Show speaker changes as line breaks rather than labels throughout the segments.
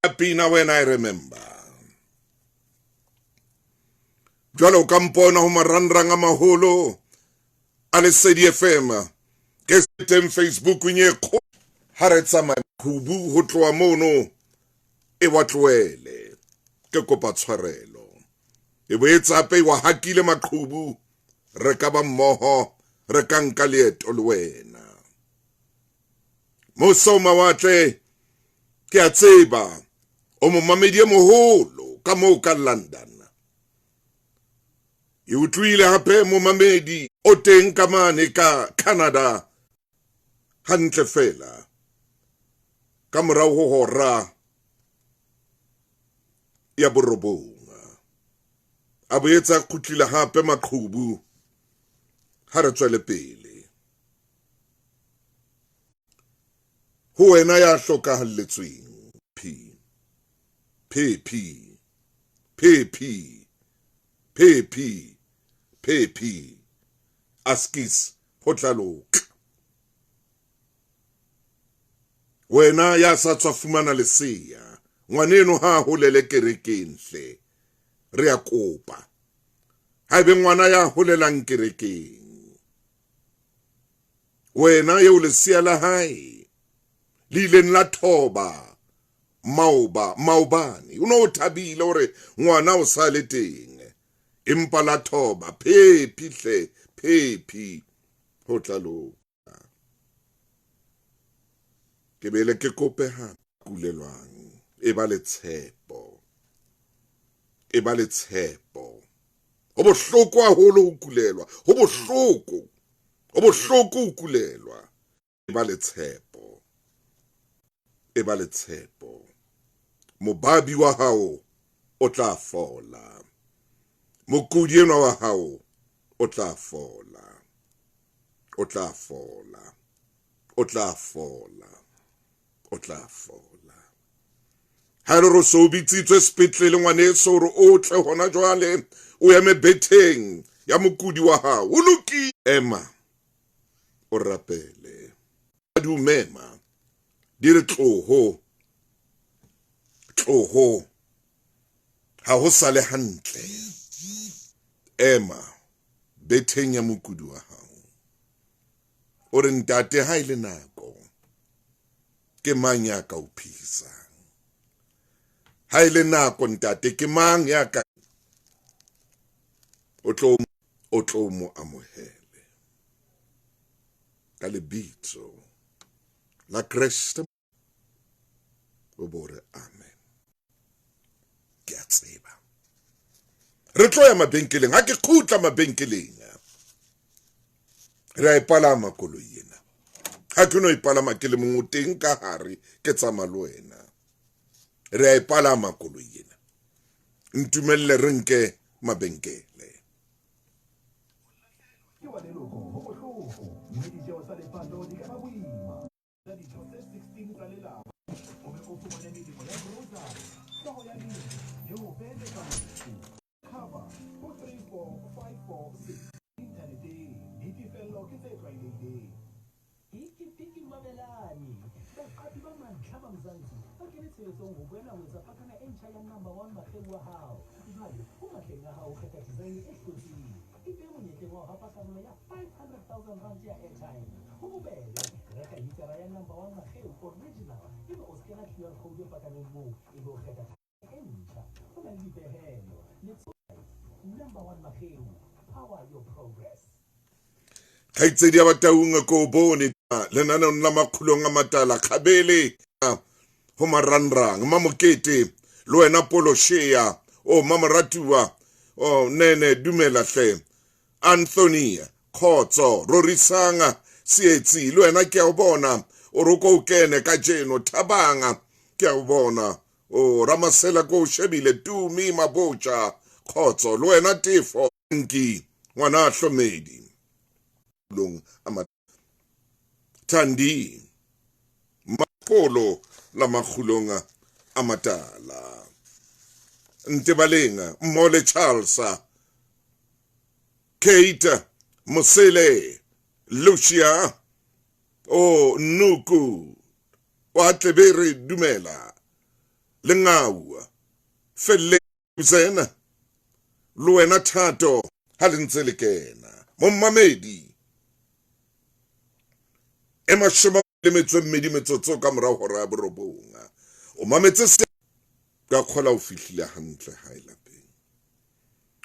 Pina when I remember. Jwale o ka mpona ho marangrang a maholo a Lesedi FM. Ke teng Facebookung e kgolo. Ha re tsamaya khubu ho tloha mono e wa tlohele. Ke kopa tshwarelo. E boetse hape e wa hakile maqhubu. Re ka ba mmoho, re ka nka leeto le wena. Mose o mawatle, ke a tseba o momamedi e moholo ka moo ka London. E utlwile hape momamedi o teng ka mane ka Canada hantle fela ka morao ho hora ya borobong. A boetse a kgutlile hape maqhubu ha re tswele pele. Ho wena ya hlokahalletsweng, P, P, P, P, P, P, P, P, P, askies, ho tla loka. Wena ya sa tswa fumana lesea, ngwaneno ha a holele kerekeng hle, re a kopa. Haebe ngwana ya holelang kerekeng, Wena eo lesea la hae le ileng la thoba maoba maobane, o ne o thabile hore ngwana o sa le teng, empa la thoba phephi hle phephi ho tla loka. Ke bele ke kope hape kulelwang, e ba le tshepo, e ba le tshepo. Ho bohloko haholo ho kulelwa, ho bohloko, ho bohloko ho kulelwa. E ba le tshepo, e ba le tshepo. Mobabi wa hao o tla fola, mokudi enwa wa hao o tla fola, o tla fola, o tla fola, o tla fola. Ha e le gore o se o bitsitswe sepetlele ngwaneso gore o tle hona jwale o eme betheng ya mokudi wa hao o lokile ema o rapele di o mema di re tloho tloho ha ho sale hantle ema betheng ya mokudi wa hao o re ntate ha e le nako Ke mang ya ka o phehisang? Ha e le nako, ntate, ke mang ya ka o tlo o tlo mo amohele ka lebitso la Kreste o bo re amen. Ke a tseba re tlo ya mabenkeleng. Ha ke kgutla mabenkeleng, re a e palama koloi ena. Ha ke no e palama ke le mong, o teng ka hare, ke tsamaya le wena. Re a e palama koloi ena. Ntumelle re nke mabenkele.
Ke wa leloko ho bohloko, mme ditjeo tsa lepato di ka ba boima. Tsa ditho tse 16 tsa lelapa, o be o fumane melemo ya grocery, hlooho ya lefu le ho beeletsa mofu. Cover ho 34546 inthaneteng. Ditefello ke tse tlwaelehileng.
Tiki-tiki Mabelane, baqapi ba mantlha ba Mzansi ba kene tshebetsong ho boela ho etsa pakana e ntjha ya Number One Makgeu wa hao. Jwale ho matleng a hao ho kgetha design e hlotseng. Ipee monyetleng wa ho hapa karolo ya R500 000 ya airtime. Ho bobebe, reka hitara ya Number One Makgeu Original ebe o skena QR code e pakaneng moo ebe o kgetha e ntjha. Ho na le dipehelo le tsohle. Number One Makgeu, power your progress.
Kgaitsedi ya Bataung ko o bone lenaneong la Makgulong a Matala Kgabele ho marangrang Mamokete le wena Poloshea o Mamoratuwa o Nene dumela hle Anthony Khotso Rorisang Seetsi le wena ke a o bona o re ko o kene kajeno Thabang ke a o bona o Ramasela ko o shebile Tumi Mabotja Khotso le wena Tefo Nki ngwana hlomedi long a Thandi Mapolo la makgulong a matala Ntebaleng Mole Charles Kate Mosele Lucia o Nuku wa Tlebere dumela. Lengau, Felle Zena, le wena Thato ha le ntse le kena. Mommamedi e mashome le metso e mmedi metsotso ka mora hora ya borobong. O mametse se ka kgola o fihlile hantle hae lapeng.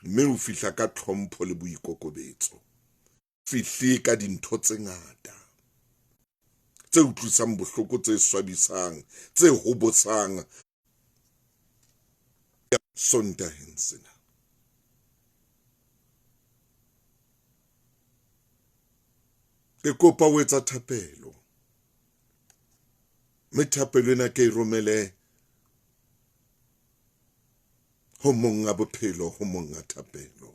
Mme o fihla ka tlhompho le boikokobetso. Fihle ka dintho tse ngata tse utlwisang bohloko, tse swabisang, tse hobosang Sontaheng sena. Ke kopa o etsa thapelo, mme thapelo ena ke e romele ho monga bophelo, ho monga thapelo.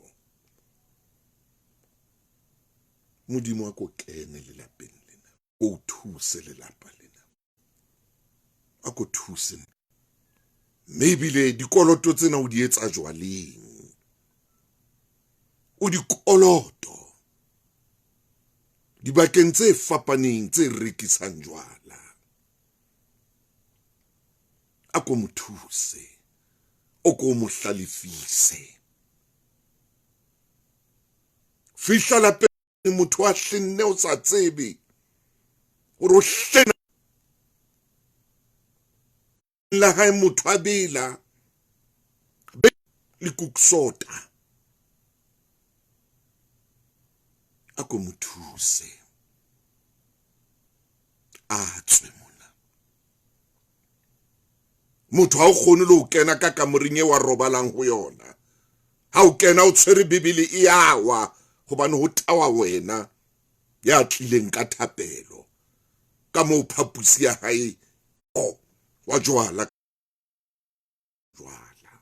Modimo a ko kene lelapeng lena, o thuse lelapa lena, a ko thuse. Mme ebile dikoloto tsena o di etsa jwaleng, o dikoloto dibakeng tse fapaneng tse rekisang jwala. A ko mo thuse, o ko mo hlalefise. Fihla lapeng motho a hlenne o sa tsebe gore o hlena la hae, motho a bela be le kuksota. A ko mo thuse a tswe mona. Motho ha o kgone le ho kena ka kamoreng e wa robalang ho yona. Ha o kena o tshwere Bibele e a wa, hobane ho tawa wena ya tlileng ka thapelo ka moo phaposi ya hae o wa jwala jwala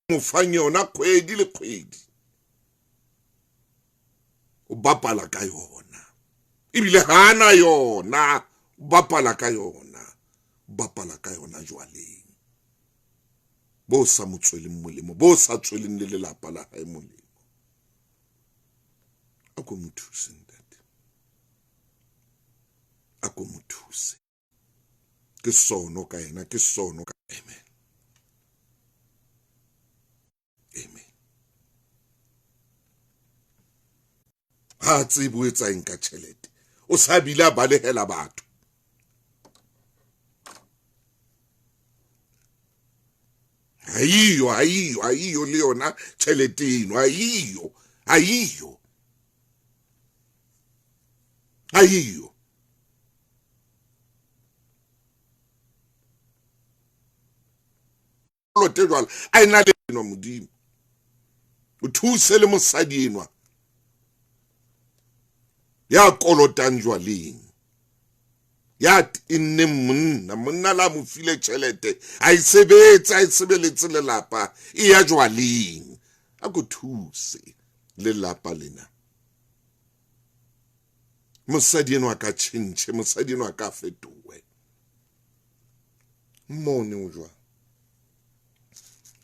mo fang yona kgwedi le kgwedi, o bapala ka yona, ebile ha na yona, o bapala ka yona, o bapala ka yona jwaleng bo sa mo tsweleng molemo, bo sa tsweleng le lelapa la hae molemo. A ko mo thuse ntate, a ko mo thuse. Ke sono ka yena, ke sono ka. Amen, amen. Ha tsebe o etsa eng ka tjhelete, o sa bile a balehela batho. Ha iyo, ha iyo, ha iyo le yona tjhelete eno, ha iyo, ha iyo, ha iyo. Lote jwalo a ena le enwa. Modimo o thuse le mosadi enwa ya kolotang jwaleng, ya tenneng monna. Monna la mo file tjhelete, a e sebetse, a e sebeletse lelapa, e ya jwaleng. A ko thuse lelapa lena. Mosadi enwa a ka tjhentjhe, mosadi enwa a ka fetohe. Mmone o jwang,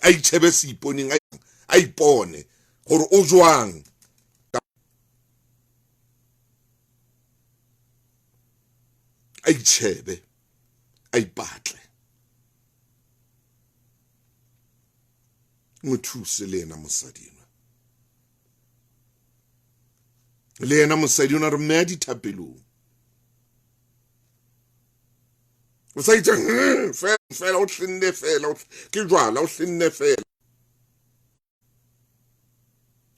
a itjhebe seiponeng, a ipone gore o jwang. A itjhebe, a ipatle. Mo thuse le yena mosadi enwa, le yena mosadi ona re mmeya dithapelong. O sa itse fela fela, o hlenne fela, ke jwala, o hlenne fela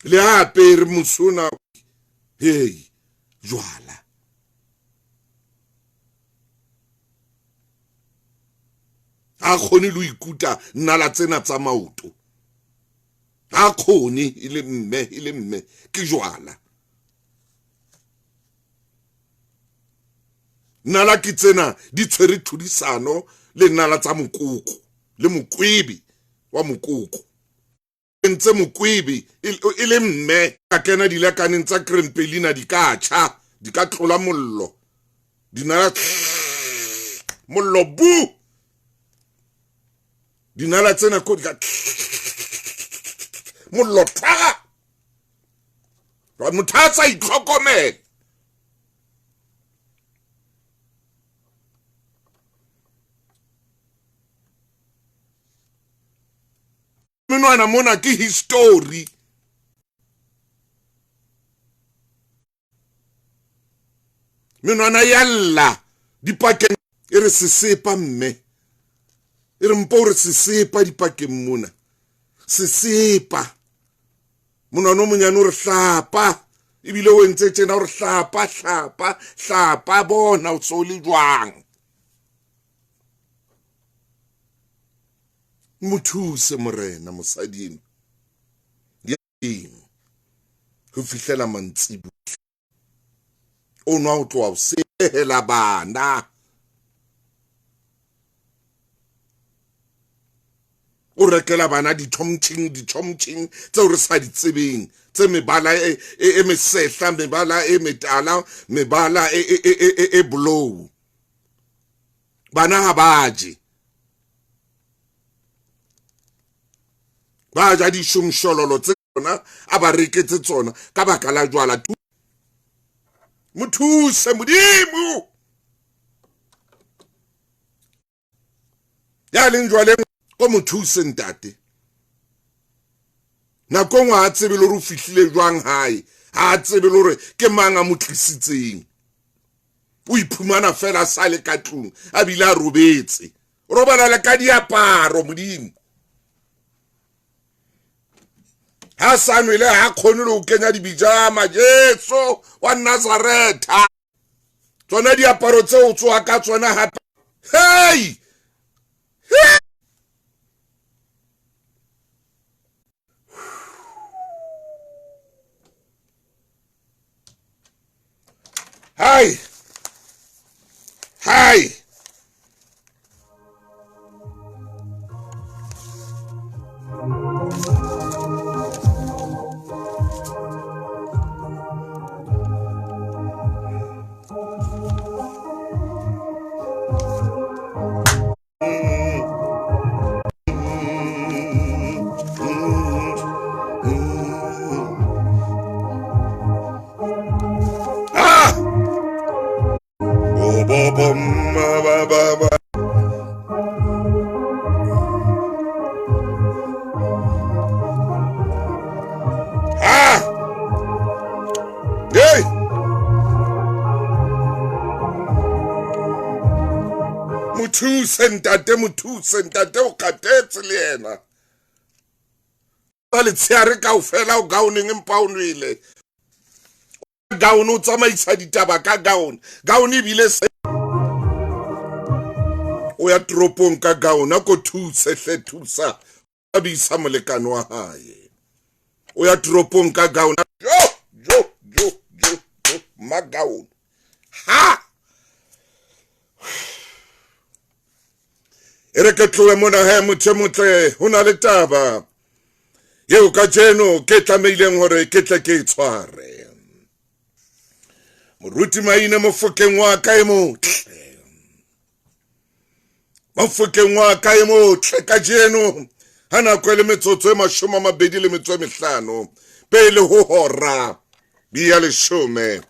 le ha apere mosona. Hei, jwala ha kgone le ho ikuta nala tsena tsa maoto, ha kgone e le mme, e le mme, ke jwala. Nala ke tsena di tshwere tlhodisano le nala tsa mokoko le mokwebe wa mokoko. Ntse mokwebe e le mme ka kena dilekaneng tsa krempelina, di ka tjha, di ka tlola mollo, dinala mollo bu, dinala tsena ko di ka mollo tha. Motho a sa itlhokomela. Menwana mona ke history. Menwana ya lla dipakeng e re sesepa mme. E re mpo re sesepa dipakeng mona. Sesepa. Monwana o monyane o re hlapa. Ebile o entse tjena o re hlapa hlapa hlapa bona o so le jwang. Mo thuse morena mosadi eno. Eng ho fihlela mantsibu o nwa ho tloha hosehela bana o rekela bana ditshomtshing ditshomtshing tseo re sa di tsebeng tse mebala e, e, e mesehla mebala e metala mebala e, e, e, e, e blue bana ha ba je ba ja dishomshololo tse tsona a ba reketse tsona ka baka la jwala mo thuse modimo ya leng jwaleng o mo thuse ntate nako nngwe ha tsebe le hore o fihlile jwang hae ha tsebe le hore ke mang a mo tlisitseng o iphumana fela a sa le ka tlung a bile a robetse o robala le ka diaparo modimo ha sa nwele ha kgone le ho kenya dibijama jesu wa nazaretha tsona diaparo tseo o tsoa ka tsona hape hei Hai! Hai! Ah! Bo, bo, bo, ma, ba, ba, ba. Ah! Hey! Mo thuse ntate, mo thuse ntate, o kgathetse le yena. Ba letsheare kaofela o gaoneng empa o nwele. Gaone o tsamaisa ditaba ka gaone. Gaone ebile se o ya toropong ka gaone a ko thuse hle thusa thabisa molekane wa hae o ya toropong ka gaone jo jo jo jo jo magaone ha e re ke tloe mona he motho e motle ho na le taba eo kajeno ke tlameileng hore ke tle ke e tshware moruti maine mofokeng wa ka e motle Mafokeng wa ka e motle kajeno ha nako e le metsotso e mashome a mabedi le metso e mehlano pele ho hora ya leshome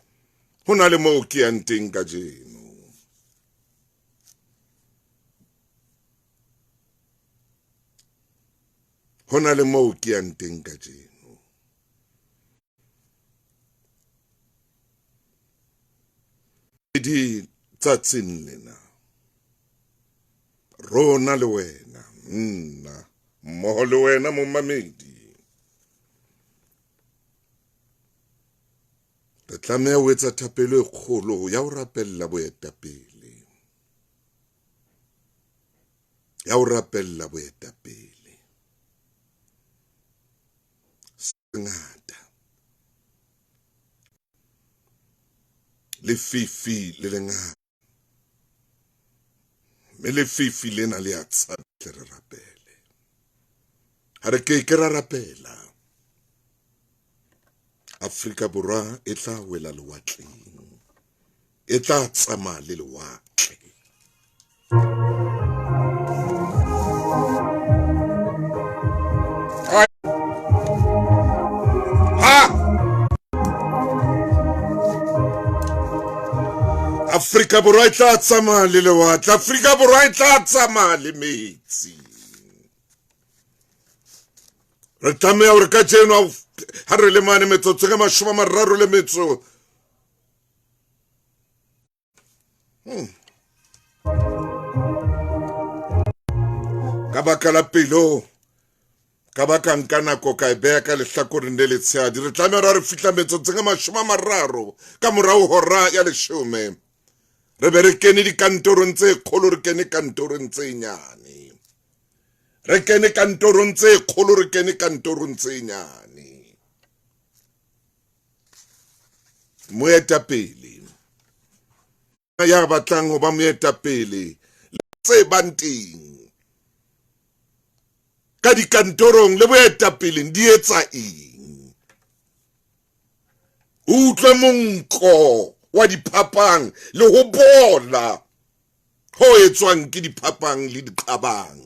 ho na le moo ke yang teng kajeno. Ho na le moo ke yang teng kajeno. Di tsatsing lena rona le wena nna mmoho le wena momamedi re tlameha ho etsa thapelo e kgolo ya ho rapella boetapele ya ho rapella boetapele ngata lefifi le lengata mme lefifi lena le a tshatle re rapele ha re ke ke ra rapela Afrika Borwa e tla wela lewatleng e tla tsamaya le lewatle Afrika Borwa e tla tsamaya le lewatle Afrika Borwa e tla tsamaya le metsi. Re tlameha hore kajeno ha re le mane metsotso e 30 le metso. Ka baka la pelo, ka baka nka nako ka e beha ka lehlakoreng le letshehadi. Re tlameha hore ha re fihla metsotsong e 30 ka morao hora ya 10, re be re kene dikantorong tse kgolo, re kene kantorong tse nyane. Re kene kantorong tse kgolo, re kene kantorong tse nyane. Moetapele ya batlang ho ba moetapele tse bang teng ka dikantorong le boetapeleng di etsa eng? O utlwe monko wa diphapang le ho bola ho etswang ke diphapang le diqabang.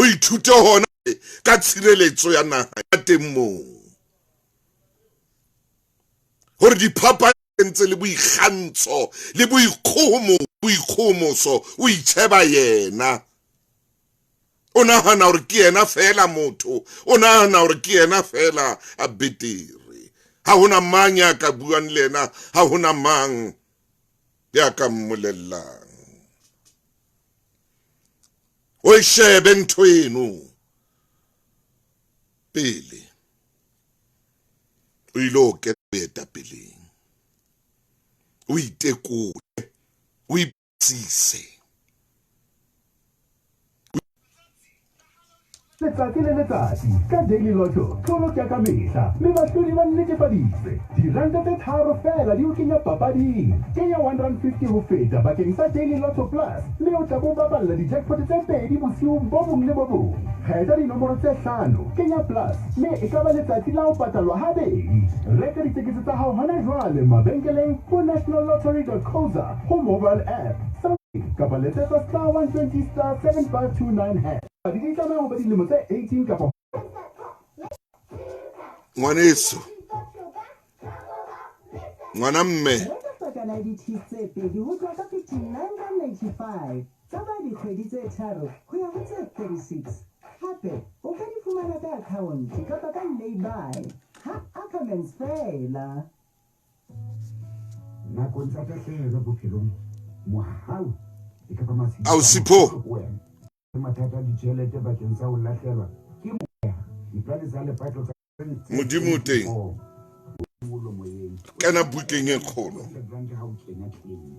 O ithute hona ka tshireletso ya naha ya teng moo, hore diphapang ntse le boikgantsho le boikgohomoso, o itjheba yena, o nahana hore ke yena feela motho, o nahana hore ke yena feela a betere. Ha hona mang ya ka buang le yena, ha hona mang ya ka mmolellang. O e shebe ntho eno pele o ile o kena boetapeleng, o itekole, o ipsise.
Letsatsi le letsatsi ka Daily Lotto, tlholo ke ya ka mehla, mme bahlodi ba nnetefaditse. Diranta tse 3 feela di o kenya papading. Kenya R1.50 ho feta bakeng sa Daily Lotto Plus, mme o tla bo bapalla di-jackpot tse 2 bosiung bo bong le bo bong. Kgetha dinomoro tse 5, kenya plus, mme e ka ba letsatsi la ho patalwa habedi. Reka ditekete tsa hao hona jwale mabenkeleng ho nationallottery.co.za, ho mobile app, kapa letsetsa star 120 star 7529 hash. Di tlameha ho ba dilemo tse 18 kapa
Ngwaneso, ngwana mme,
Reka di-teas tse 2 ho tloha ka 59.95 tsa ba dikgwedi tse 3 ho ya ho tse 36. Hape o ka di fumana ka account kapa ka lay-by ha Ackermans feela.
Nakong tsa tahlehelo bophelong, mohau e ka ba matshediso
Ao,
a
Sipho.
maholo ho wena. Mathata a ditjhelete bakeng sa ho lahlelwa ke moya, diplane tsa lepato tsa
Modimo o teng.
Molo moyeng.
Kena bukeng e kgolo.
Grant ha o kena claim.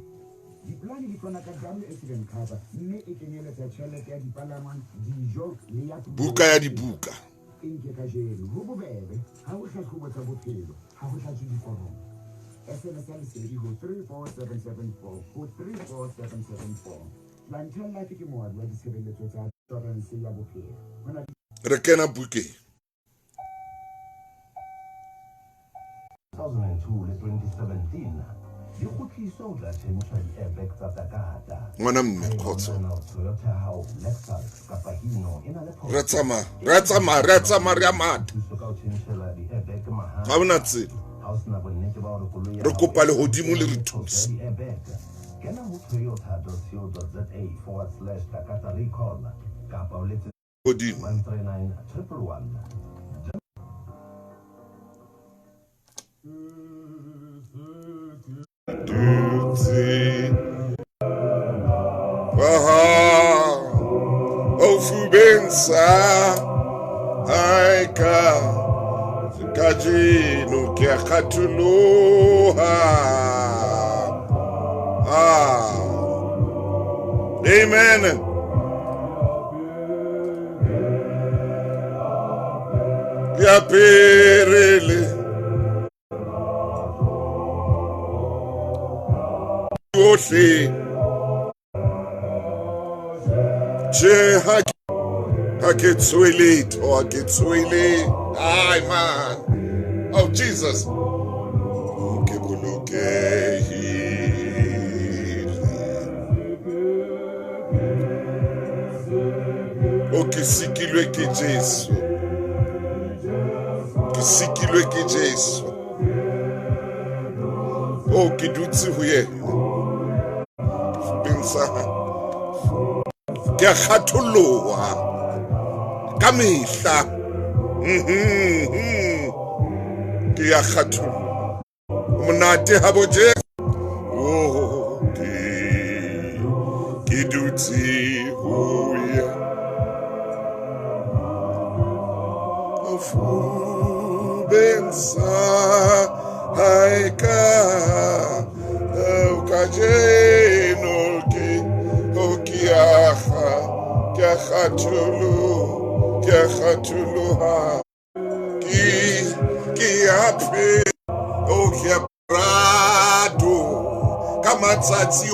Diplane di fana ka double accident cover mme e kenyeletsa tjhelete ya dipalangwang, dijo le ya
Buka ya dibuka.
E nke kajeno. Ho bobebe. Ha ho hlahlobo tsa bophelo, ha ho tlatswe diforomo. SMS ya lesedi ho 34774 ho 34774. Clientele Life ke moabi wa ditshebeletso tsa inshorense ya bophelo. Ho na le
Re kena bukeng.
2002 le 2017 di kgutliswe ho tla tjhentjhwa di-airbag tsa Takata.
Ngwana mme,
Haeba o
kgotso.
nahana hore Toyota ya hao, Lexus kapa Hino e na le phoso,
Re tsamaya, re a tsamaya, re a tsamaya, re a matha.
thuso ka ho tjhentjhelwa di-airbag mahala.
Ha hona tsela.
Ha o sena bonnete ba hore koloi ya
Re
hao
kopa
e
lehodimo le re
na le phoso
thuse.
ya di-airbag, kena ho toyota.co.za/takata recall kapa o letse
Hodimo.
139 111.
Dutse. Aha. O fubeng sa hae ka kajeno ke a kgatholoha. Ah. Amen. Ke apere le yohle. Tjhe, ha ke tshohe letho, ha ke tshohe letho. Ai, man. Oh, Jesus. Ke bolokehile. O ke sikilwe ke Jesu. Ke sikilwe ke Jesu. O ke dutse ho yena. Fubeng sa hae. Ke a kgatholloha ka mehla. Ke a kgatholloha. Monate ha bo Jesu. Oh, ke dutse ho ya. Fubeng sa hae ka kajeno ke ke a kgatholoha ke a phela o ke a rato ka matsatsi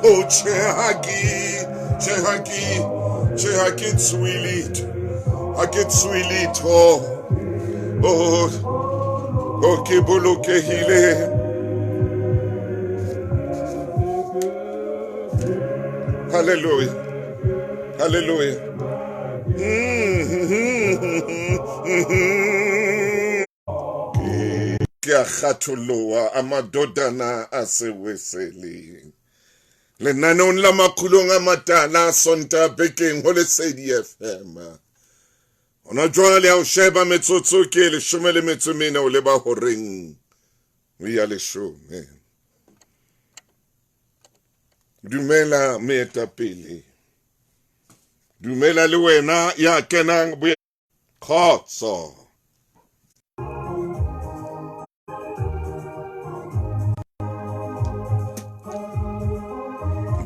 o tjhe ha ke tswe letho, ha ke tswe letho. Oh, ke bolokehile. Hallelujah. Hallelujah. Ke a kgatholoha a madodana a seweseleng. Lenaneong la makhulong a matala Sontaha bekeng ho Lesedi FM. Hona jwale ha o sheba metsotso ke 14 o leba horeng ya 10. Dumela moetapele. Dumela le wena ya kenang kgotso.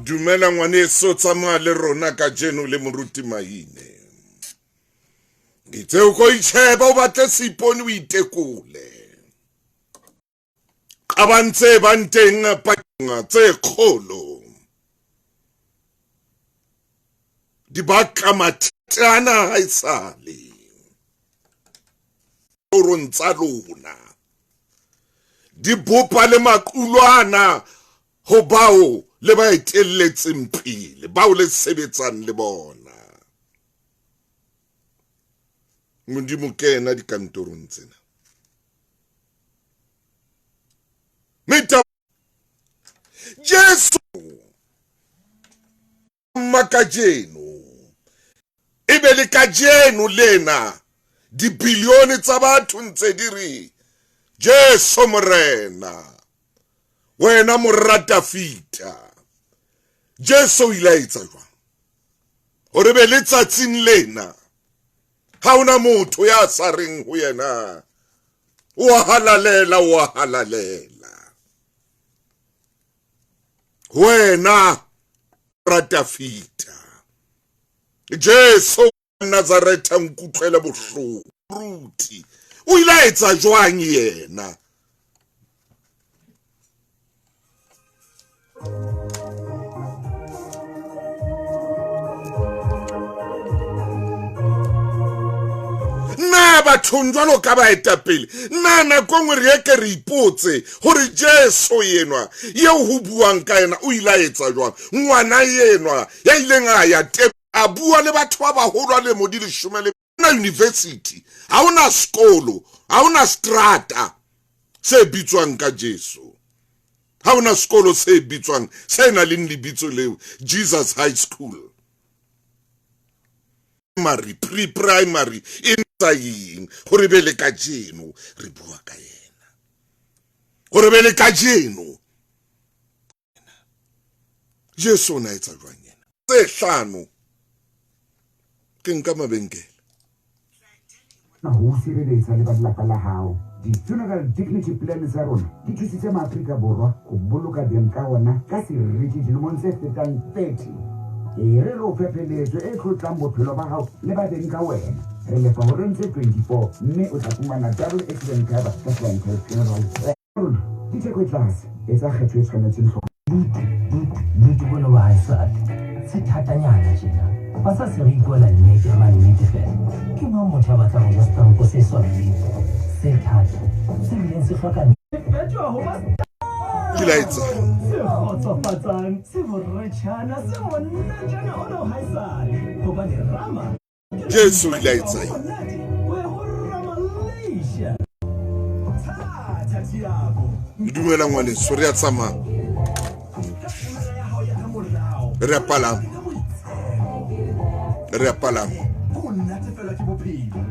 Dumela ngwaneso, tsamaya le rona kajeno le moruti Maine. Itse o ko itjheba o batle seipone o itekole. Qabang tse bang teng pakeng tse kgolo. Di baka mathata ha esale. Torong tsa lona. Di bopa le maqulwana ho bao le ba etelletseng pele, bao le sebetsang le bona. Modimo kena dikantorong tsena. Meta Jesu makajeno ebe le kajeno lena dibilione tsa batho ntse di re Jesu Morena wena mora Dafita. Jesu o ile a etsa jwang hore be le tsatsing lena ha hona motho ya sa reng ho yena o a halalela, o a halalela wena mora Dafita. Jesu Nazaretha nkutlwele bohloko. Ruti o ile a etsa jwang yena? Na bathong jwalo ka baetapele, na nako nngwe re eke re ipotse hore Jesu enwa eo ho buang ka yena o ile a etsa jwang? Ngwana enwa ya ileng a ya te a bua le batho ba baholo a lemo di 10 le na university, ha hona sekolo, ha hona strata se bitswang ka Jesu, ha hona sekolo se bitswang se nang le lebitso leo, Jesus High School, primary, pre-primary, e ntsa eng hore be le kajeno re bua ka yena, hore be le kajeno Jesu o na etsa jwang yena? Tse hlano ke nka mabenkele.
Ho sireletsa le ba lelapa la hao. Di-funeral dignity plan tsa rona di thusitse maAfrika Borwa ho boloka beng ka ona ka seriti dilemong tse fetang 30. E re re o fe pheletso e tlotlang bophelo ba hao le ba beng ka wena. Re lefa horeng tse 24 mme o tla fumana double accident cover ka Clientele Funeral Plan. Rona di theko e tlase, etsa kgetho e tshwanetseng hloko.
Buti, buti, buti bono ba haesale se thatanyana tjena. Ba sa se re ipuela nnete ya mannete fela. Ke mang motho ya batlang ho ja setampo se swabileng, se thata, se bileng se hloka fetoha ho ba
Ke la etsa.
se kgotsofatsang, se boretjhana, se monatjana ona o haesale. Hobane Rama
Jesu o ile a etsa eng? Dumela ngwaneso, re a tsamaya. Re a palama. Re a palama.
Ko natefelwa ke bophelo.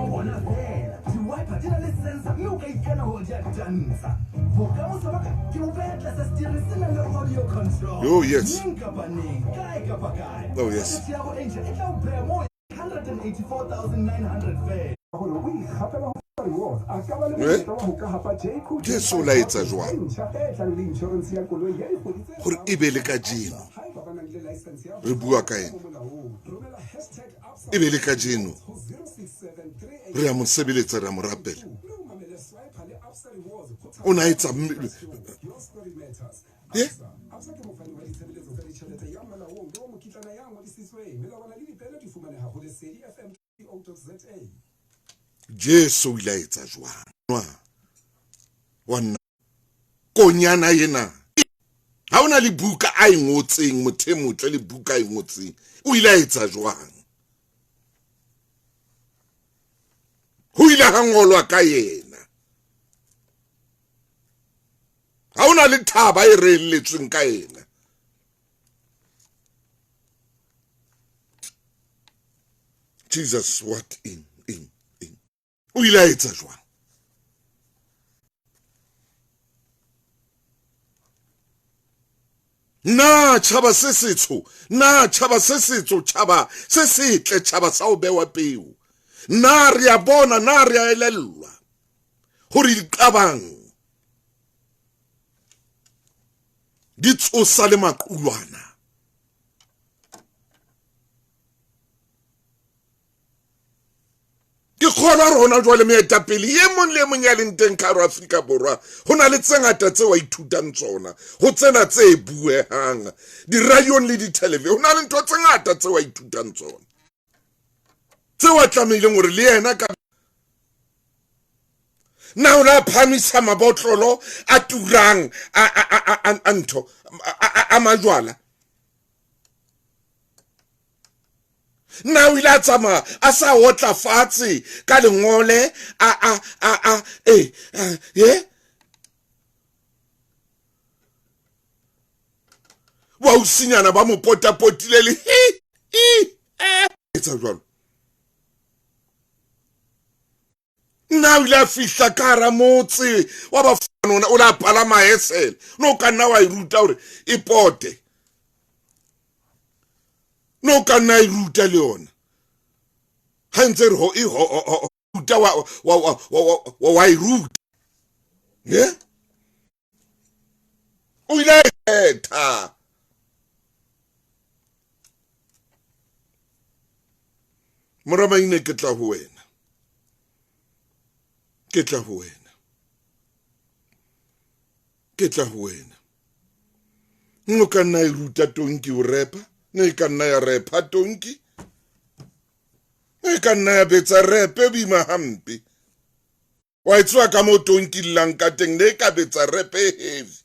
Bona fela, di-wiper di na le sensor mme o ka ikana hore di a tantsha. Bokamoso ba ka ke bo beha tlasa steering se nang le audio control.
Oh, yes.
Neng kapa neng, kae kapa kae.
Oh, yes.
Budget ya go e ntjha e tla o beha mo 184,900 fela.
Hore o ikgapela ho rewards a ka ba le
Eh?
monyetla wa ho ka hapa Jayco
Jesu o la etsa jwang?
e ntjha e tlang le insurance ya koloi ya dikgwedi tse
Hore e be le kajeno
haeba ba nang le license ya
re bua ka ena.
molaong romela hashtag Absa
E be le kajeno
ho 0673
re a mo sebeletsa, re a mo rapela.
mme o mamele Swiper le Absa Rewards ho
O na etsa
Your story matters.
Eh?
Absa, Absa ke mofani wa ditshebeletso tsa ditjhelete ya molaong le wa mokitlana ya ngodisitsweng. Melawana le dipeelo di fumaneha ho Lesedi FM co.za.
Jesu o ile a etsa jwang? Wa nna konyana ena. Ha ona le buka a e ngotseng, motho e motle le buka a e ngotseng. O ile a etsa jwang? Ho ile ha ngolwa ka yena. Ha ona le thaba e reelletsweng ka yena. Jesus, what in. O ile a etsa jwang? Na tjhaba se setsho, na tjhaba se setso, tjhaba se setle, tjhaba sa ho bewa peo. Na re a bona, na re a elellwa hore diqabang di tsosa le maqulwana. Ke kgolwa rona jwale moetapele e mong le e mong ya leng teng ka hare Afrika Borwa, ho na le tse ngata tseo a ithutang tsona, ho tsena tse buehang diradiong le ditelevision, ho na le ntho tse ngata tseo a ithutang tsona, tseo a tlamehileng hore le yena ka na o la phamisa mabotlolo a turang a ntho a majwala. Na o ile a tsamaya a sa otla fatshe ka lengole a Bausinyana ba mo potapotile le hi i etsa jwalo. Nna o ile a fihla ka hara motse wa ba fana, o la palama esele. No ka nna wa e ruta hore e pote. No ka nna e ruta le yona. Ha ntse re ho e ho ruta wa e ruta. Ne? O ile a kgetha. Moramaine, ke tla ho wena. Ke tla ho wena. Ke tla ho wena. No ka nna e ruta tonki o repa, ne ka nna ya repa tonki. Ne ka nna ya betsa repe boima hampe. Wa e tswa ka mo tonki llang ka teng, ne ka betsa repe heavy.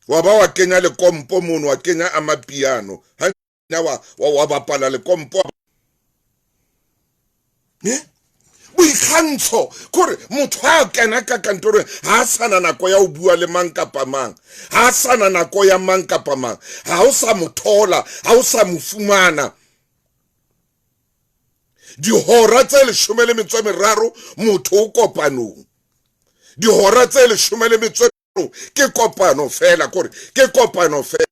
Wa ba wa kenya lekompo mono, wa kenya amapiano. Ha na wa bapala lekompo. Ne? Boikgantsho kore motho ha kena ka kantorong ha sana nako ya ho bua le mang kapa mang, ha sana nako ya mang kapa mang, ha o sa mo thola, ha o sa mo fumana. Dihora tse 13 motho o kopanong, dihora tse 13 ke kopano fela, kore ke kopano fela.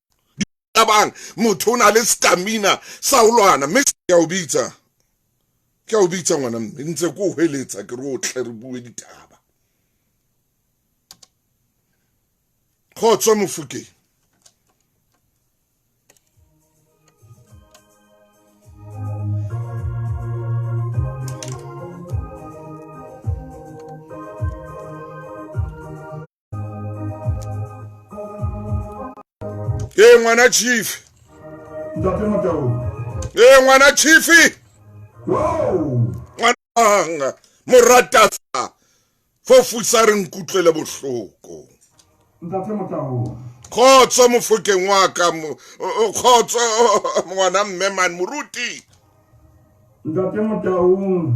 Bang motho o na le stamina sa ho lwana, mme ke a o bitsa, ke a o bitsa ngwana mme, ntse ke o hweletsa ke re o tle re bue ditaba. Kgotso Mofokeng. Ee ngwana chief.
Ntate Motau.
Ee ngwana chief.
Wow.
Ngwana morata fofusa re nkutlwele bohloko.
Ntate Motau.
Kgotso Mofokeng wa ka, kgotso ngwana mme man moruti.
Ntate Motau.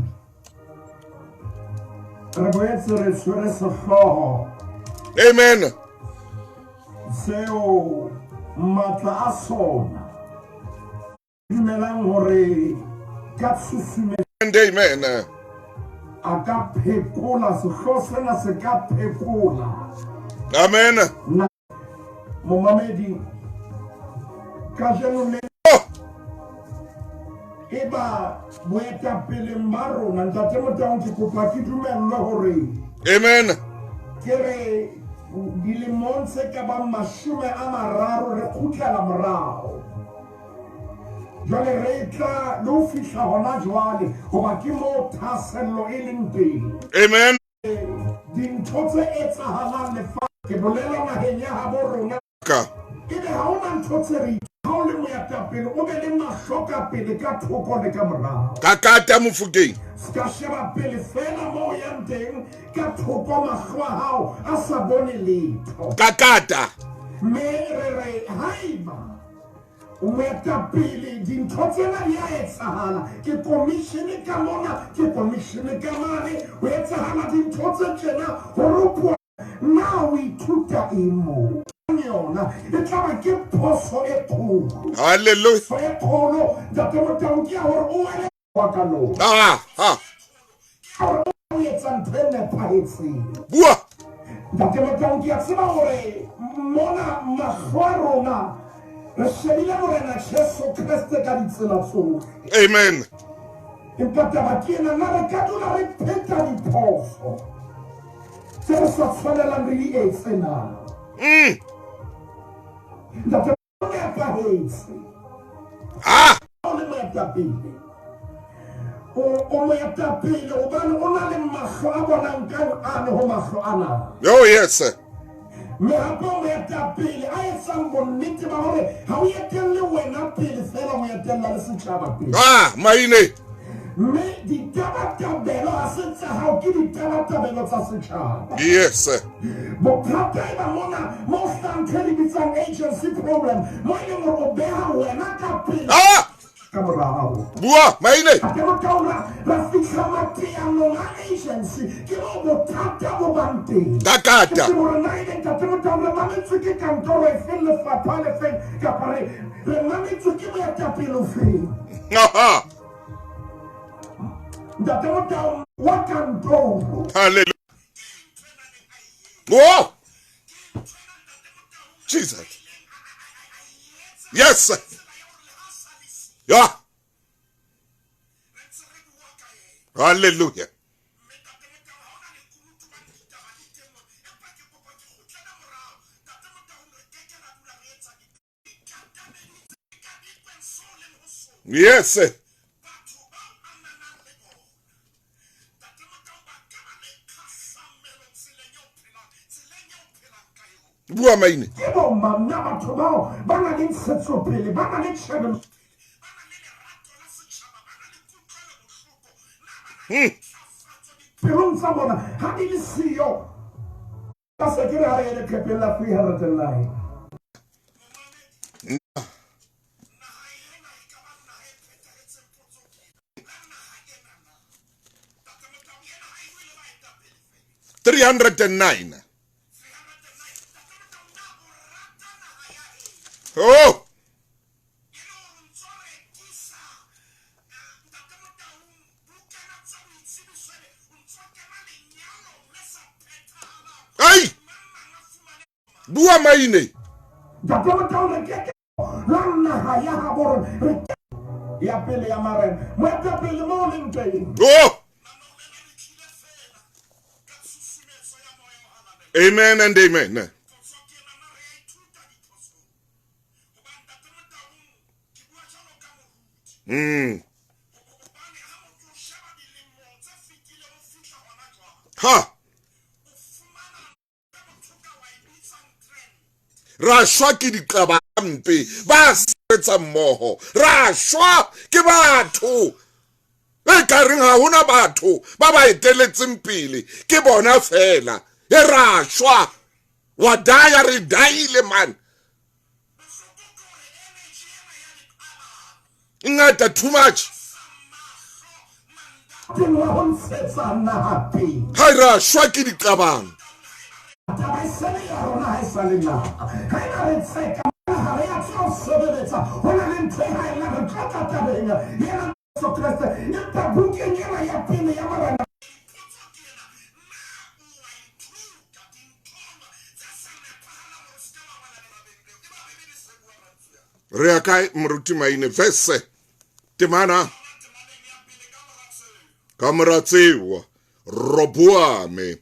Re boetse re tshwere sehlooho.
Amen.
Seo
Matla a sona. Dumelang hore ka tshusumetso
And amen.
a ka phekola sehlooho sena se ka phekola.
Amen.
Momamedi kajeno le
Oh,
e ba boetapeleng ba rona ntate Motaung ke kopa ke dumellwe hore
amen.
ke re dilemong tse ka bang 30 re kgutlela morao. Jwale re tla le ho fihla hona jwale hoba ke moo thahasello e leng teng.
Amen.
Dintho tse etsahalang lefatshe ke bolela naheng ya habo rona
Ka.
ebe ha hona ntho tse re ha o le moetapele o be le mahlo ka pele ka thoko le ka morao.
Ka kata Mofokeng.
Se ka sheba pele fela moo o yang teng ka thoko mahlo a hao a sa bone letho.
Ka kata.
Mme re re haeba o moetapele dintho tsena di a etsahala ke commission ka mona ke commission ka mane ho etsahala dintho tse tjena hore o puo na o ithuta eng moo yona e tlaba ke phoso e kgolo.
Hallelujah.
Phoso e kgolo ntate Motaung ke ya hore o wele wa ka lona.
Ah, ah.
Hore o etsa ntho e nepahetseng.
Bua.
Ntate Motaung ke a tseba hore mona mahlo a rona re shebile Morena Jesu Kreste ka ditsela tsohle.
Amen.
Empa taba ke ena, na re ka dula re pheta diphoso tse re sa tshwanelang re di etse na? Ntate o nepahetse.
Ah.
O le moetapele. O moetapele hobane o na le mahlo a bonang ka ane ho mahlo a nang.
Oh yes.
Mme hape o moetapele a etsang bonnete ba hore ha o etelle wena pele fela o etella le setjhaba pele.
Ah, maine.
Mme ditabatabelo ha se tsa hao ke ditabatabelo tsa setjhaba.
Yes.
Bothata e ba mona mo hlahang ntho e re bitsang agency problem mo e leng hore o beha wena ka pele.
Ah!
Ka morao.
Bua, maine.
Ke motaola ra fihla mateanong a agency ke mo bothata bo bang teng.
Ka kata.
Ke hore na ebe ntate Motaung re mametswe ke kantoro efeng lefapha lefeng kapa re re mametswe ke moetapele ofeng.
Aha.
Ntate Motaung wa kantoro.
Hallelujah. Oh! Jesus. Yes. Yeah. Hallelujah. Yes. Bua maine.
Ke bo mang na batho bao ba na le ntshetsopele, ba na le tjhebelo. Pelong tsa bona ha di le siyo. Ka se ke re ha re ye leqepheng la 309.
$309. Oh! Ai! Bua maine.
Ntate Motaung re ke la naha ya habo rona re ya pele ya marena moetapele mo o leng teng.
Oh! Amen and amen. Ha! Ra shwa ke diqabampe ba sebetsa mmoho. Ra shwa ke batho e ka reng ha hona batho ba ba eteletseng pele ke bona fela. E ra shwa. Wa daya re daile man. Ngata too much. Ha ra shwa ke diqabang.
Taba e sele ya rona ha e sa le naha. Ha ena re tseka Ha re a tla o sebeletsa. Ho na le ntho e haellang, re tlo tla tabeng ena Jesu Kreste. Empa bukeng ena ya pele ya Morena
Re ya kae moruti Maine? Verse temana ka mora tseo Roboame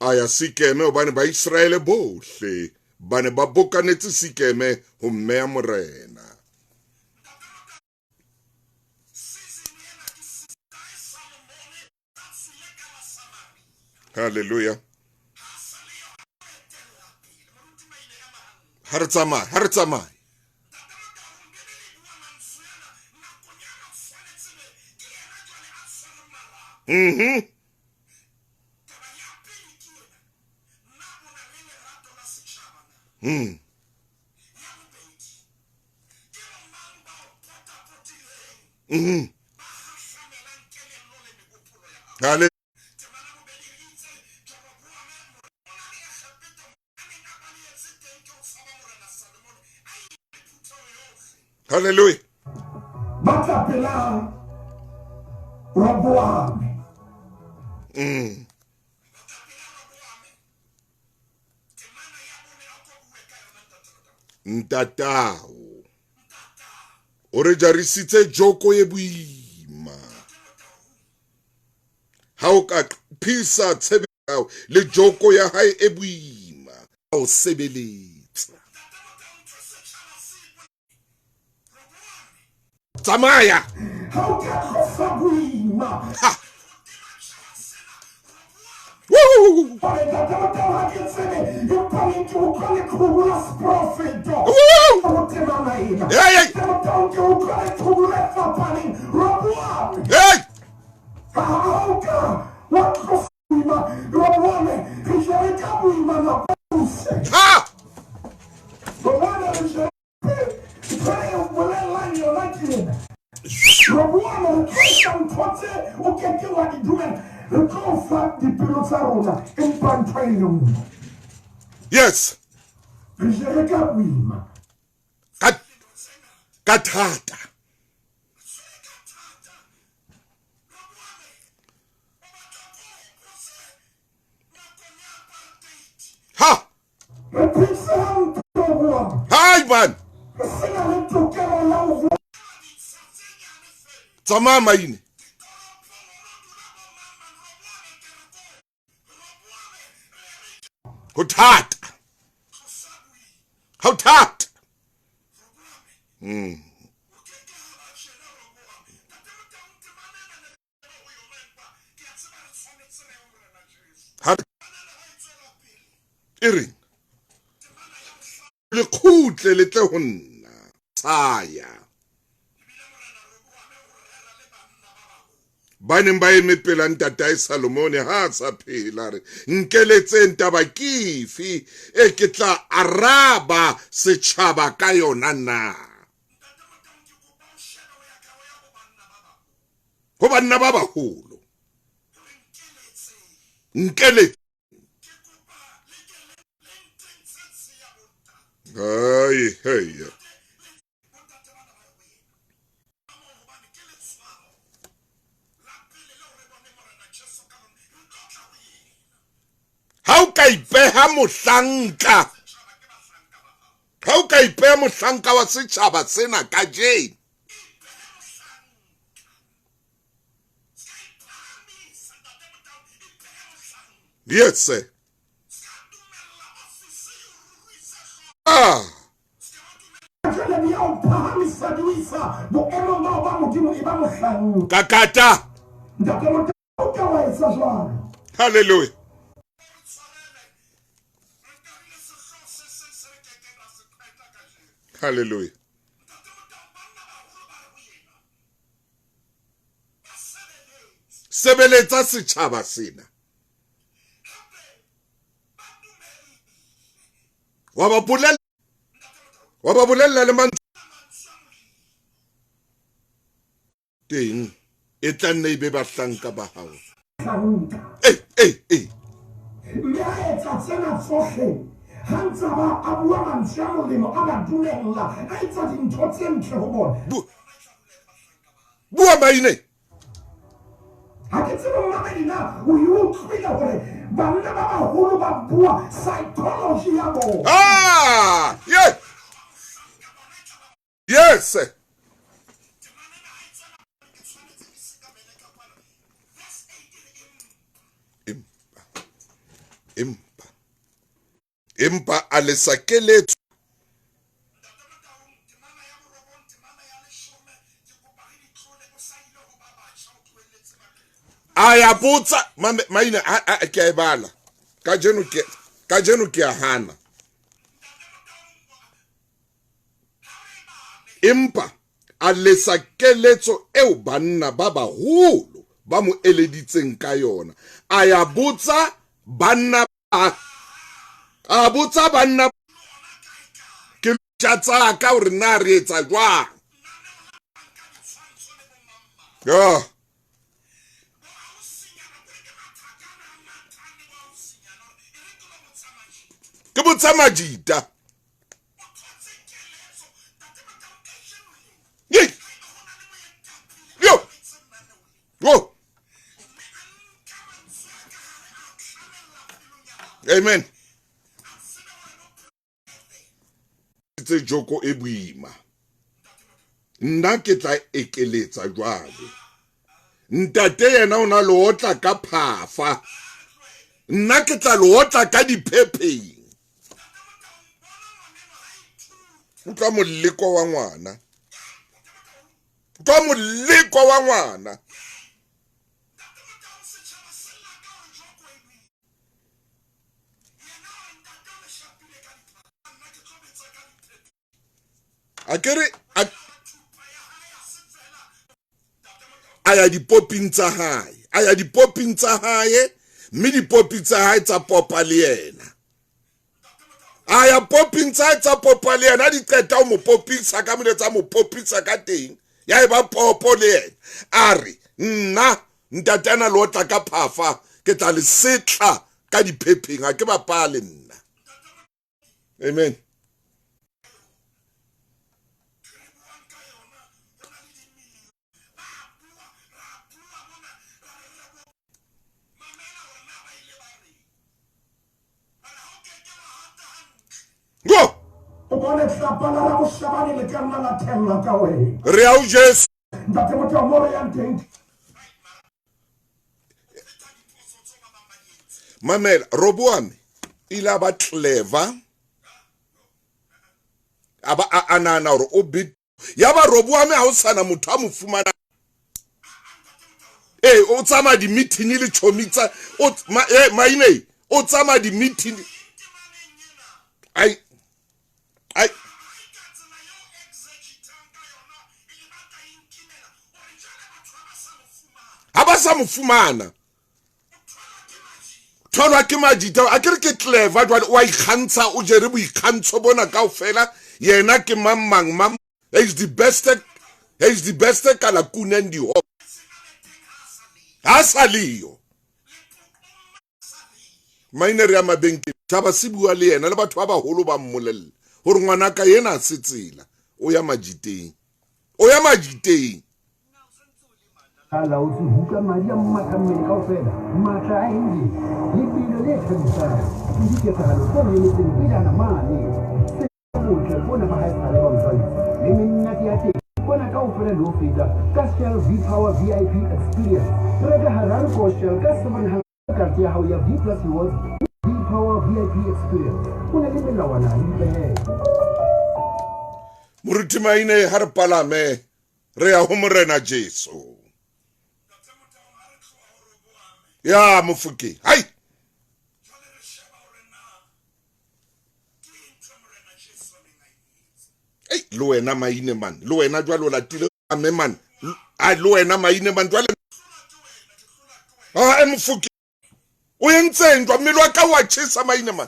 a ya Sikeme, hobane Baiseraele bohle ba ne ba bokanetse Sikeme ho mmeya morena. Hallelujah. Ha re tsamaye, ha re tsamaye. Mhm. Mm. Mhm. Hallelujah. Hallelujah.
Ba tla pela Roboame.
Ntatao o re jarisitse joko e boima. Ha o ka phisa tshebetso le joko ya hae e boima, o sebeletsa. Tsamaya.
Ha o ka tlosa boima.
Ha. Woo!
Hore ntate Motau ha ke tsebe, empa ne ke utlwa leqhubu la seprofeto.
Woo!
Ho temana ena.
Hey, hey.
Ntate Motau, ke utlwa leqhubu le fapaneng. Roboame.
Hey!
Ha o ka wa tlosa boima, Roboame, re jere ka boima nako yohle.
Ha!
Roboame, re jere ntho e o bolellang yona ke ena. Roboame, re tlo etsa ntho tse o ke ke wa di dumela. Re tlo o fa dipelo tsa rona, empa ntho e le nngwe.
Yes.
Re jere ka boima.
Ka, ka thata. Ha!
Re phetse hampe, Roboame.
Hai, man.
Re sena le tokelo ya ho
Tsamaya Maine. Ho thata. Ho thata. Ha e reng le kgutle le tle ho nna saya ba neng ba eme pela ntatae Salomone ha a sa phela, re nkeletseng taba ke efe e ke tla araba setjhaba ka yona na? Ho banna ba baholo. Nkeletseng. Ai, hei. Ha o ka ipeha mohlanka, ha o ka ipeha mohlanka wa setjhaba sena kajeno, yes sir. Ah.
Jwale di a o phahamisa, di o isa boemong ba ho ba Modimo, e ba mohlanka.
Kakata.
Ntate Motau, o ka wa etsa jwalo.
Hallelujah. Hallelujah. Sebeletsa setjhaba sena. Wa ba bolella, wa ba bolella le mantswe teng e tla nne e be bahlanka ba hao.
Hlanka.
Ei, ei, ei.
Mme a etsa tsena tsohle. Ha ntse a ba a bua mantswe a molemo, a ba dumella, a etsa dintho tse ntle ho bona.
Bua maine.
Ha ke tsebe mmamedi na o e utlwile hore banna ba baholo ba bua psychology ya bona.
Ah, yeah. Yes. Empa empa empa a lesa keletso a ya botsa maina a ke a e bala kajeno ke kajeno ke a hana Empa a lesa keletso eo banna ba baholo ba mo eleditseng ka yona. A ya botsa banna ba a botsa banna ke tja tsa ka hore na re etsa jwang. Yeah. Ke botsa majita. Yo. Yo. Amen. Tse joko e boima. Nna ke tla ekeletsa jwale. Ntate yena o na le otla ka phafa. Nna ke tla le otla ka diphepheng. Utlwa moleko wa ngwana. Utlwa moleko wa ngwana. A ke re a ya dipoping tsa hae a ya dipoping tsa hae mme dipopi tsa hae tsa popa le yena a ya poping tsa hae tsa popa le yena di qeta ho mo popisa ka mone tsa mo popisa ka teng ya e ba popo le yena a re nna ntate ana le otla ka phafa ke tla le setla ka diphepheng ha ke bapale nna amen Go!
O bone tlapa la rabohlabani le ka nna la thella ka wena.
Re a o Jesu.
Ntate motho mo re yang teng.
Mamela, Roboame ile a ba clever a ba a nahana hore o bit ya ba Roboame ha o sana motho a mo fumana ee o tsamaya di-meeting le chomi tsa maine o tsamaya di-meeting ai ai ha ba sa mo fumana tholwa ke majita a ke re ke clever jwale o a ikgantsha o jere boikgantsho bona kaofela yena ke mang mang mang he's the best he's the best kalakunen di hop ha sa leyo maine re ya mabenkele tšhaba se bua le yena le batho ba bagolo ba mmolelle gore ngwanaka yena a se tsela o ya majiteng o ya majiteng
A laotse ho utlwa madi a mmatha mmele kaofela, matla a engine, lebelo le thabisang, le diketsahalo tse mo emetseng pejana mane. Botle bona ba haesale ba Mzansi le menate ya teng bona kaofela le ho feta ka Shell V-Power VIP Experience. Reka hararo ko Shell ka 700 karete ya hao ya V Plus Rewards V-Power VIP Experience. O na le melawana le dipehelo.
Moruti Maine ha re palame re ya ho Morena Jesu. Ya Mofokeng. Hai. Ei, le wena maine man le wena jwale o latile ame man a le wena maine man jwale a mofoki o entseng jwa mmele wa ka wa tjhesa maine man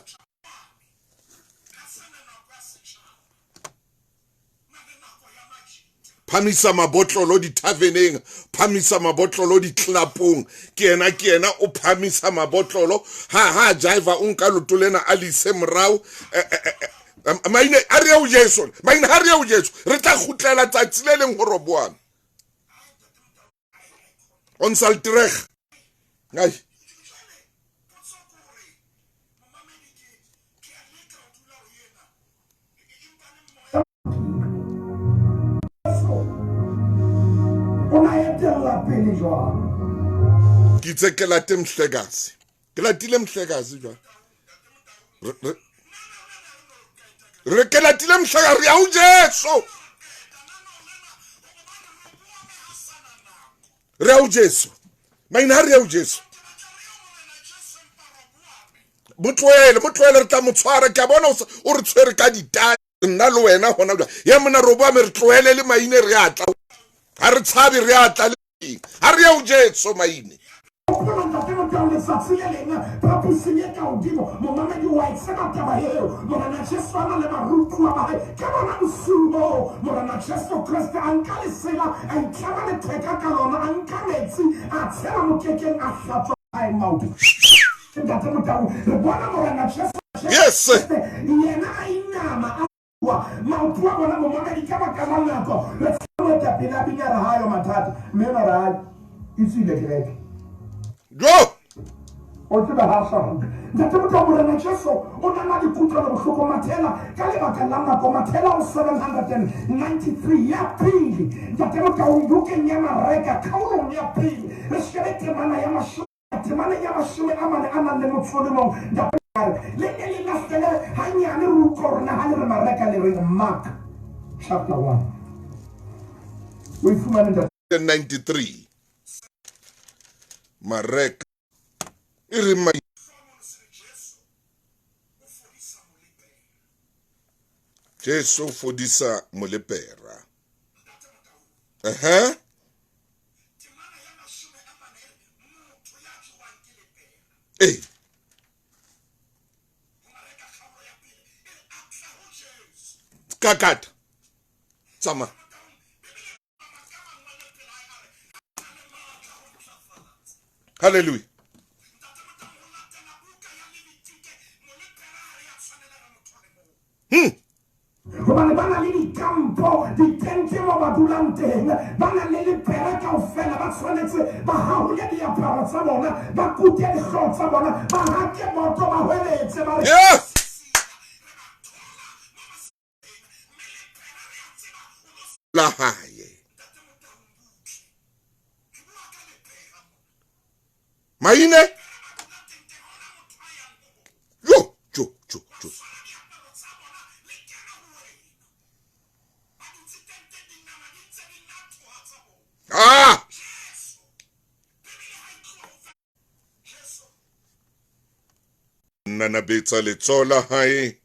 Phamisa mabotlolo dithaveneng, phamisa mabotlolo ditlelapong. Ke yena o phamisa mabotlolo. Ha jiva o nka loto lena a le ise morao. Maine a re o Jesu, maine ha re o Jesu, re tla kgutlela tsatsi le leng ho Roboame. On saltreg. Ai. Ke itse ke late Mhlekazi. Ke latile Mhlekazi jwang? Re ke latile Mhlekazi, re ya ho Jesu. Re ya ho Jesu. Maina ha re ya ho Jesu. Motlohele re tla mo tshwara. Ke a bona o re tshwere ka ditaya. Nna le wena hona jwale. Ya mona Roboame re tlohele le maine re a tla. Ha re tshabe re a tla le ha re ya ho Jesu maine.
Letsatsi le leng phaposing e ka hodimo momamedi wa e tseba taba eo. Morena Jesu a na le barutuwa ba hae. Ke bona bosiu boo Morena Jesu Kreste a nka lesela, a itlama letheka ka lona, a nka metsi, a tshela mokekeng, a hlatswa hae maoto. Ntate Motau, re bona Morena Jesu
Yes.
Yena a inama a maoto a bona momamedi ka baka la nako. Re tseba pele a bina re hayo mathata. Mme ba re hayo e tswile kereke.
Jo.
O tseba ha sa ruta. Ntate Motau, Morena Jesu o na le dikutlwelo bohloko mathela ka lebaka la nako, mathela o 793 ya pele. Ntate Motau, bukeng ya Mareka kgaolong ya pele re shebe temana ya 44 a nang le motso le mong. Ntate le ne le lahlele hanyane re utlwa hore na ha le re Mareka le reng Mark chapter 1. O e fumane ntate
93 Mareka e re Jesu fodisa molepera. Eh. Kakata. Tsama. Hallelujah.
Hobane ba na le dikampo, ditente mo ba dulang teng, ba na le lepera kaofela, ba tshwanetse ba hahole diaparo tsa bona, ba kute dihlooho tsa bona, ba hake boto, ba hweletse, ba re
Yes! La hae. Maine? Jo, jo, jo, jo. Ah! Nanabetsa letsoho la hae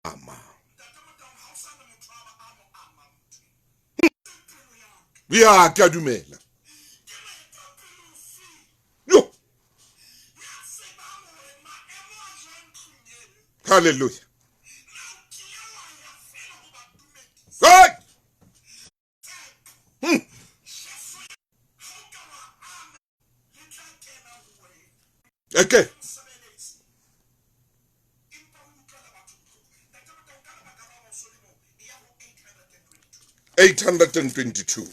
ama. Ya, ke a dumela. Yo. Hallelujah. Hey! Okay. 822.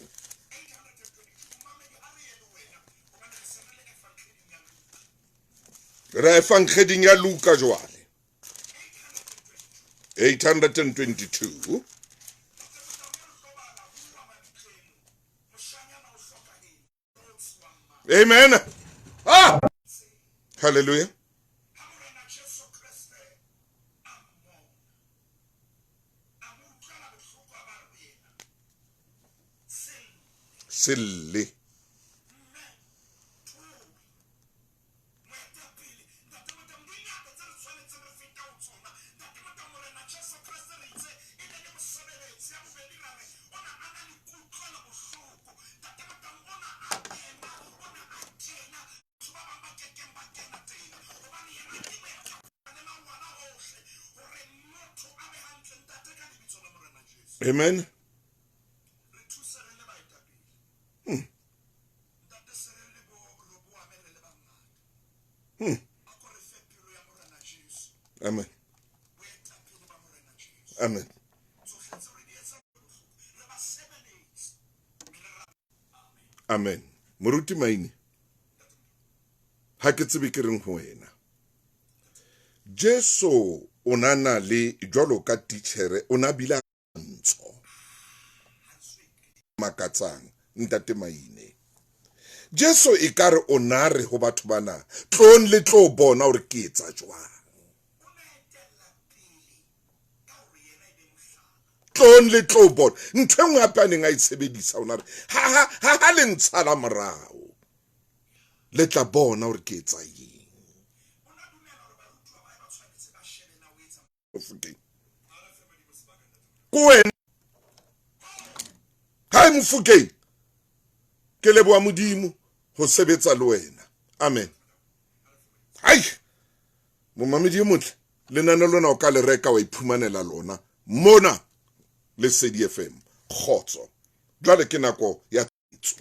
Re evangeling ya Luka jwale. 822. Amen. Ah! Hallelujah. Selle. Amen. Amen. Amen. Amen. Moruti Maine, ha ke tsebe ke reng ho wena. Jesu o na na le jwalo ka titjhere, o na bile ntsho makatsang ntate Maine. Jesu e ka re o na re ho batho bana, tlong le tlo bona hore ke etsa jwang. Tlong le tlo bona. Ntho e nngwe hape a neng a e tshebedisa, o na re, ha, ha, ha, ha le ntshala morao, le tla bona hore ke etsa eng. Mofokeng. Ko wena. Hai Mofokeng. Ke leboha Modimo ho sebetsa le wena. Amen. Hai. Momamedi e motle, lenane lona o ka le reka wa iphumanela lona mona Lesedi FM. Kgotso. Jwale ke nako ya tso.